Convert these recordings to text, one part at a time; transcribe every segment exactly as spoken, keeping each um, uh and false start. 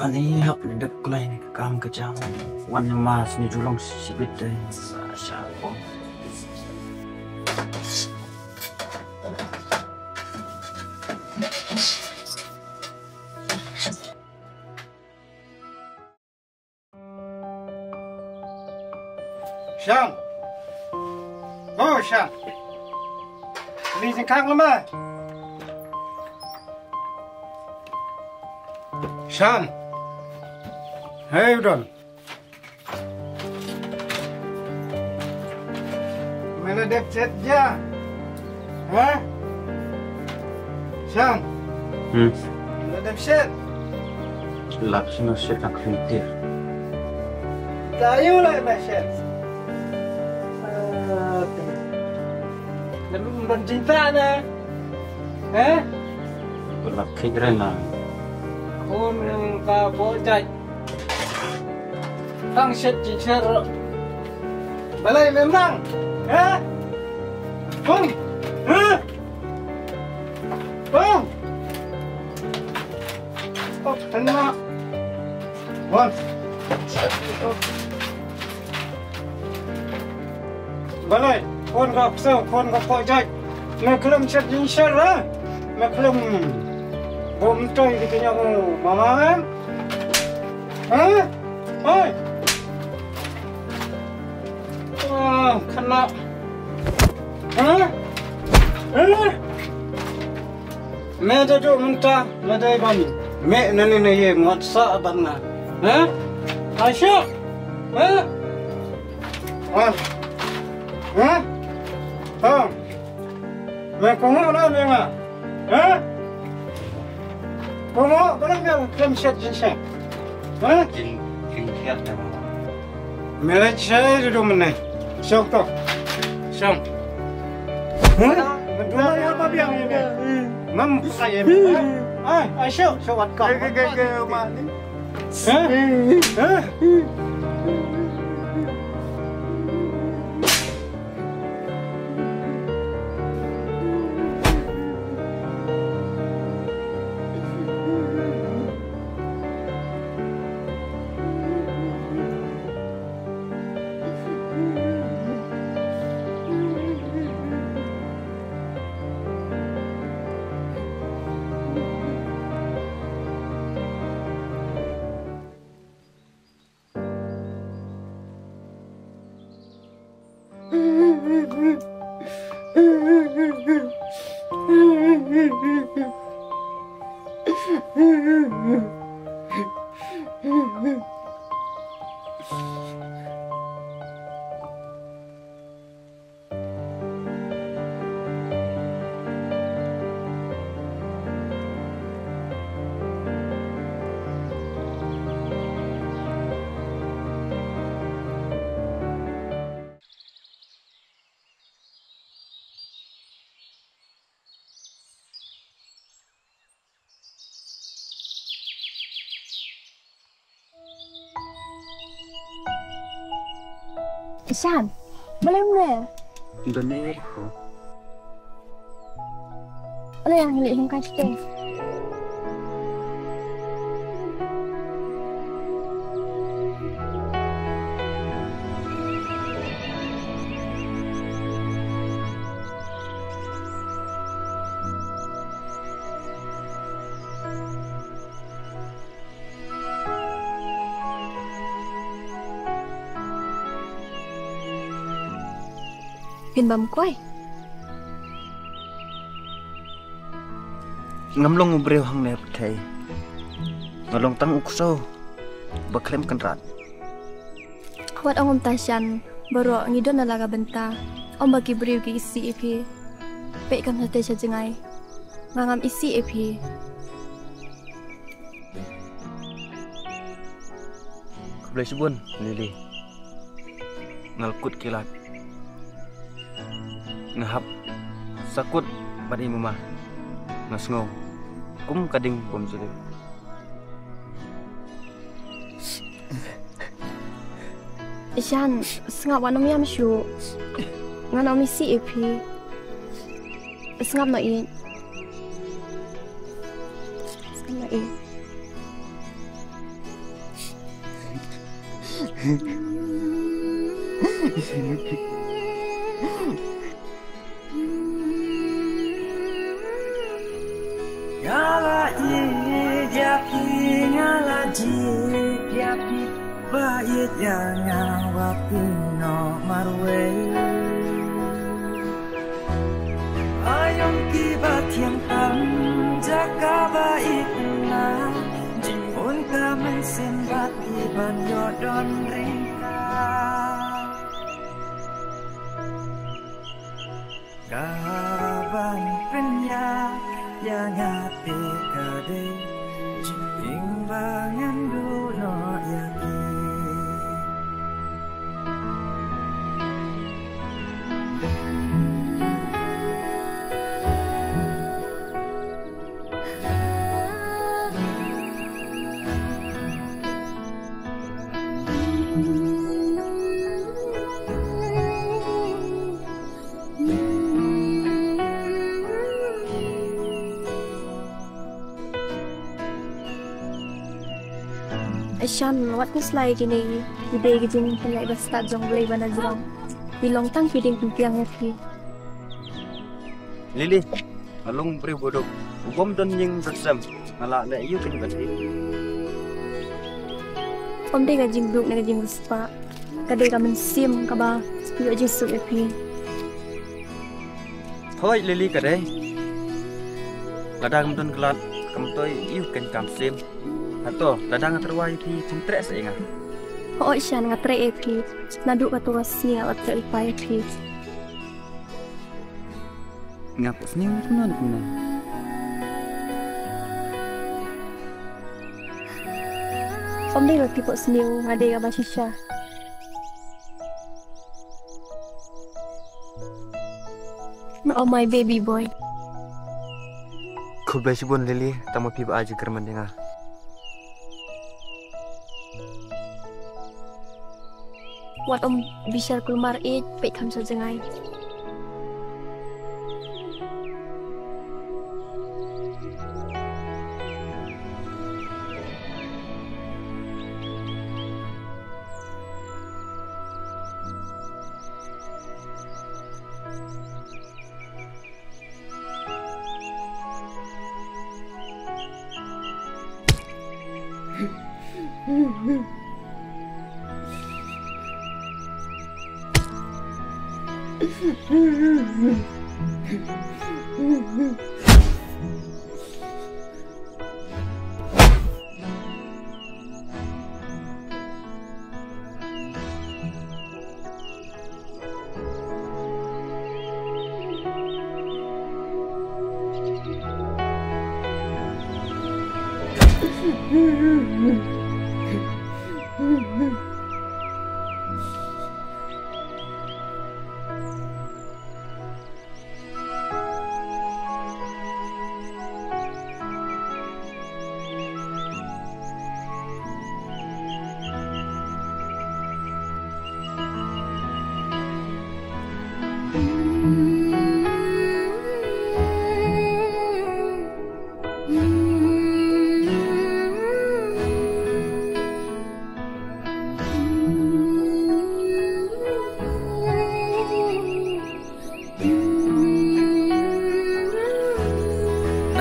Ani hap ni dep klai ni ka kam ka jam. Wan mas ni julong sibit dei sa sha ko. Shan. Oh, Shan. Ni jingkang lama. Shan. Hey, Don. Mana dep chet ja? Ha? Shan. Hmm. Mana dep chet? Lap sino chet nak klintir. Tayo lah ma chet. Lalu ban cinta na. Ha? Lap kidren na. Kun ka bojai. Tang shet jingsher. Balei memang? Ha? Bum. Ha? Bum. Oh, kena. Bum. Balei, khun ka ksew, khun ka kojek. Me khlem shet jingsher, ha? Me khlem bum toi di kenyang mama, em? Ha? Oi. Ah, kena. Ha? Ha? Me da duh mynta, me dei ban mih na ni na ïing, wat sah bad nga. Ha? Aisha. Ha? Ha? Ha? Ha? Me kohnguh na me nga. Ha? Kohnguh, balei me khlem shet jingshet? Ha? Jing, jingkhiat da. Me la shai ruh mynne. Shong to. Shong. Hah? Mynta ïa ba biang ïa me. Ngam pynshai ïa me. Ai, ai, shong, shong wat ka. Ke, ke, ke, ke, ma ni. Hah? Hah? Ishan, balei ym leh? Ym don ei ei ko. Balei ym leh hangta shatei? Phin bam koi? Ngam long u briew hangne pyrthei. Nga long tang u ksew ba khlem kynrad. Wat ong ym ta shan, baroh ngi don na la ka bynta. Ym ba ki briew ki isih ïa phi. Peit kam shatei sha jngai. Nga ngam isih ïa phi. Khublei shibun, Lily. Nga la kut ki lad. Nga hap sa kut bad i mama. Nga sngew kum ka ding bym jylliew. Ishan, sngap wat nym ïam shuh. Ngan ym isih ïa phi. Sngap noh ïeit. Sngap noh ïeit. Nga la ïeit ïa phi, nga la jied ïa phi, ba ïeit ïa nga wat phi noh marwei. Aïom kiba thiang tam, jaka ba itynnat, jingmut ka mynsiem bad kiban ïoh don ryngkat. Kaban pynïap ïa nga te ka dei jingpynbang ngan duh noh ïa ki. Ishan, wat khuslai kine, ki dei ki jingpynlait ba stad jong U Blei ba na jrong. Ki long tang ki jingpyntiang ïa phi. Lily, nga long briew ba duk, u bym don ïing bad sem, nga lah leh aïu kein ban thied? Ym dei ka jingduk ne ka jingriewspah, ka dei ka mynsiem kaba ïoh jingsuk ïa phi. Hooid Lily, ka dei. Lada ngam don khlad, kam tei aïu kein ka mynsiem. Hato lada nga tyrwa ïa phi, phin treh sa ïa nga? Hooid Ishan, nga treh ïa phi. Naduh kato ka sngi nga la treh lypa ïa phi. Nga pok sniew kumno ne kumno? Ym dei ba phi pok sniew, nga dei kaba shisha. Oh my baby boy. Khublei shibun Lily, tang ma phi ba ai jingkyrmen ïa nga. Wat ym bishar kulmar ïeit, peit kham sha jngai.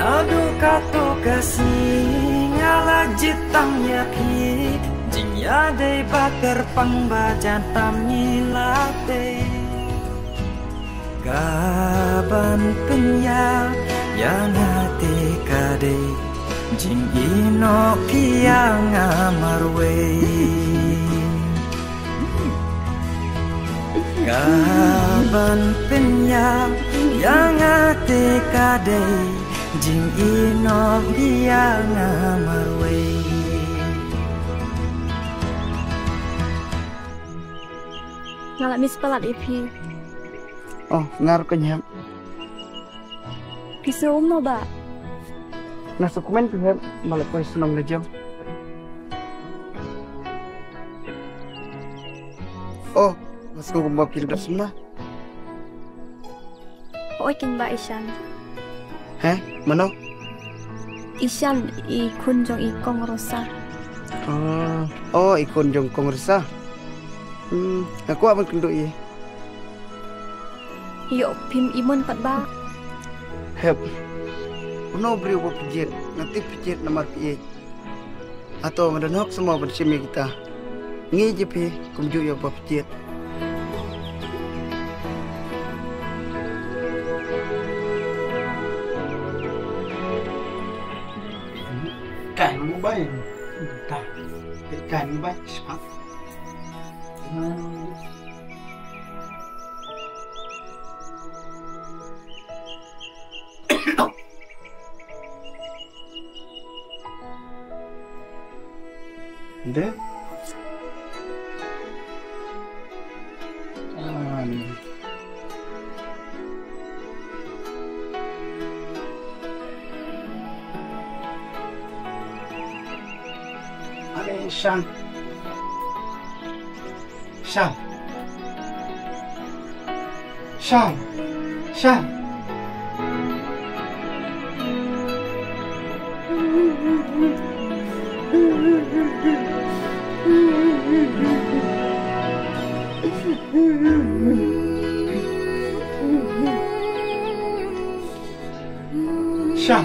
Naduh kato ka sngi nga la jied tam ïa phi, jingïadei ba kyrpang ba jan tam ngi la tei. Kaban pynïap ïa nga te ka dei jingïehnoh phi ïa nga marwei. Kaban pynïap ïa nga te ka dei jingïehnoh phi ïa nga marwei. Nga la miss palat ïa phi. Oh, nga ruh kynhap. Phi sngewbha mo ba? Nga sngewkmen phi hep, nga la poi shnong la jong. Oh, nga sngewbha mo phi la dep sngewbha. Oi, kin ba Ishan. He, mano? Ishan i khun jong i Kong Rosa. Oh, oh, i khun jong Kong Rosa. Hmm, nga kwah ban kynduh ïa. Ïoh phim imon pat ba. Hep. Uno briew ba phi jied, nga tip phi jied namar phi ïeit. Hato nga don hok sa mo ban shim ïa kita? Ngi ïeit ïa phi kumjuh ïa ba phi jied. Kai mobile. Kai, kai mobile. Nde? Ah, ni. Ai, Shan. Shan. Shan. Shan. Shan.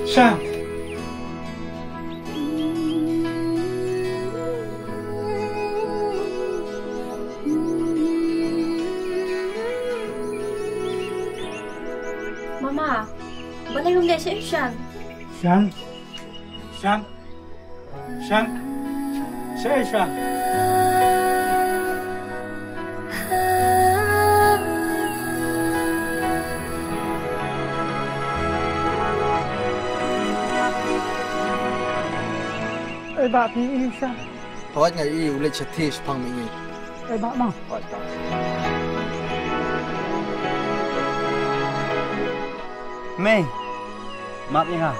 Shan. Mama, balei ngam leh shuh ïa u Shan? Shan. Shan. Shan. Shan, Shan. Ei, bah, phi i Shan. Hooid, nga i u leit shathie shaphang ma ngi. Ei, bah, mo. Hooid, bah. Mei, map ïa nga.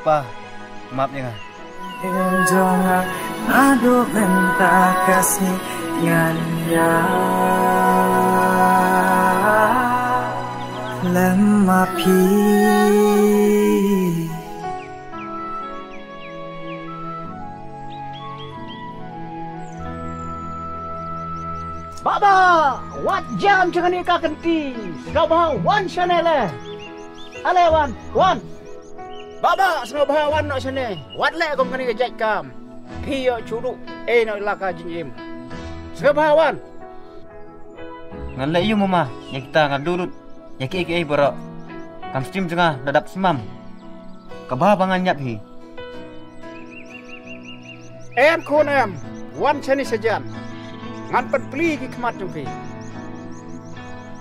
Pa, map ïa nga. Jong nga naduh mynta ka sngi ngan ïa lem ma phi. Baba, wat jam jong kane ka kynti. Sngewbha wan shane le. Ale wan, wan. Baba, sngewbha wan noh shane. Wat leh kum kane ka jait kam. Phi ïoh shuh ruh ei noh ila ka jingim. Sngewbha wan. Ngan leh ïa u mama, ïa kita nga duh lut. Ïa kiei kiei baroh. Kam shim jong nga da dap sumam. Kaba ba ngan ïap hi. Em khun em, wan shane sajan. Ngan pynplie ki khmat jong phi.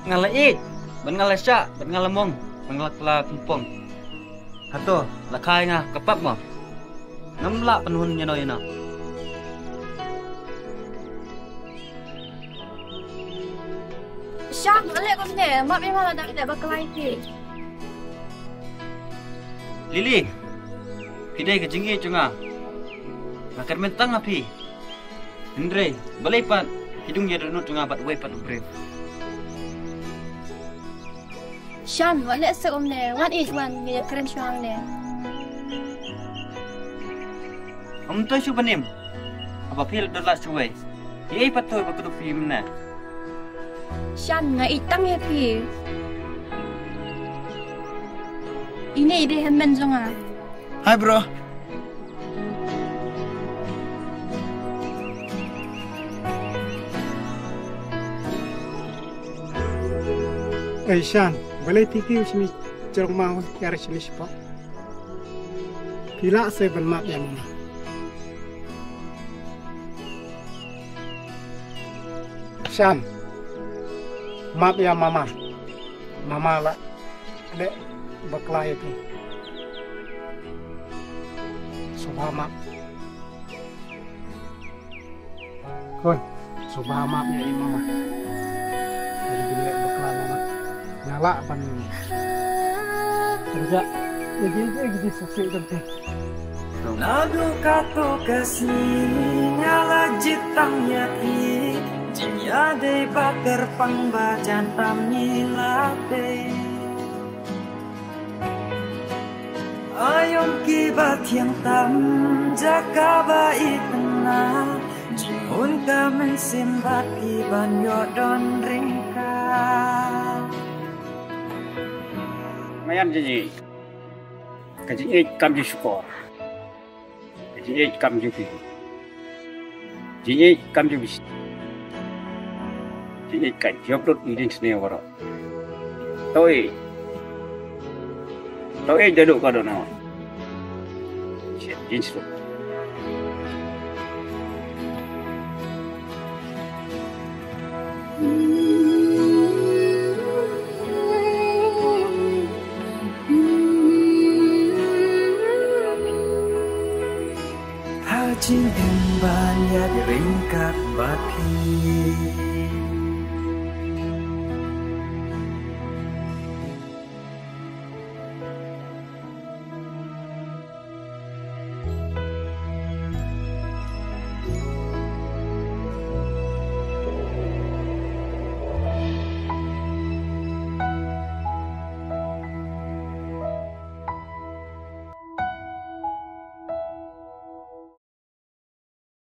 Nga la ïeit, bad nga la shah, bad nga la mong, bad nga la kylla pingpong. Hato la kha ïa nga ka pap mo? Ngam lah pynhun ïano ïano. Shan, ale kumne, map ïa nga lada phi dei bakla ïa phi. Lily, phi dei ka jingïeit jong nga. Nga kyrmen tang ha phi. Hynrei balei pat phi dung ïa dohnud jong nga bad uwei pat u briew? Shan, wat leh seh kumne, wat ïeit, wan ngi ïakren shuwa hangne. Ym to shu ban im. Haba phi la don lad shuwei, ïa ei pat to ba kdup phi mynne? Shan, nga ïeit tang ïa phi. Ine i dei hynmen jong nga. Hi bro. Ei Shan, balei phi kiew shane jrong ma u ïa re shane spah? Phi lah se ban map ïa mama. Shan, map ïa mama. Mama la leh bakla ïa phi. Sngewbha map. Khun, sngewbha map ïa i mama. Nga la leh bakla mama. Nga lah ban pynjah ïa ki, ïa ki jingsngewsih jong phi. Naduh kato ka sngi nga la jied tang ïa phi. Jingïadei ba kyrpang ba jan tam ngi la pei. Aïom kiba thiang tam jaka ba itynnad. Bun ka mynsiem bad ki ban ïoh don ryngkat. Mayan jingïeit. Ka jingïeit kam ju shukor. Ka jingïeit kam ju phi. Jingïeit kam ju bisi. Jingïeit ka jop lut i dieng sne waro. Toi. Toi jadu ka dono. Jingïeit. Ha jingim ban ïaid ryngkat bad phi.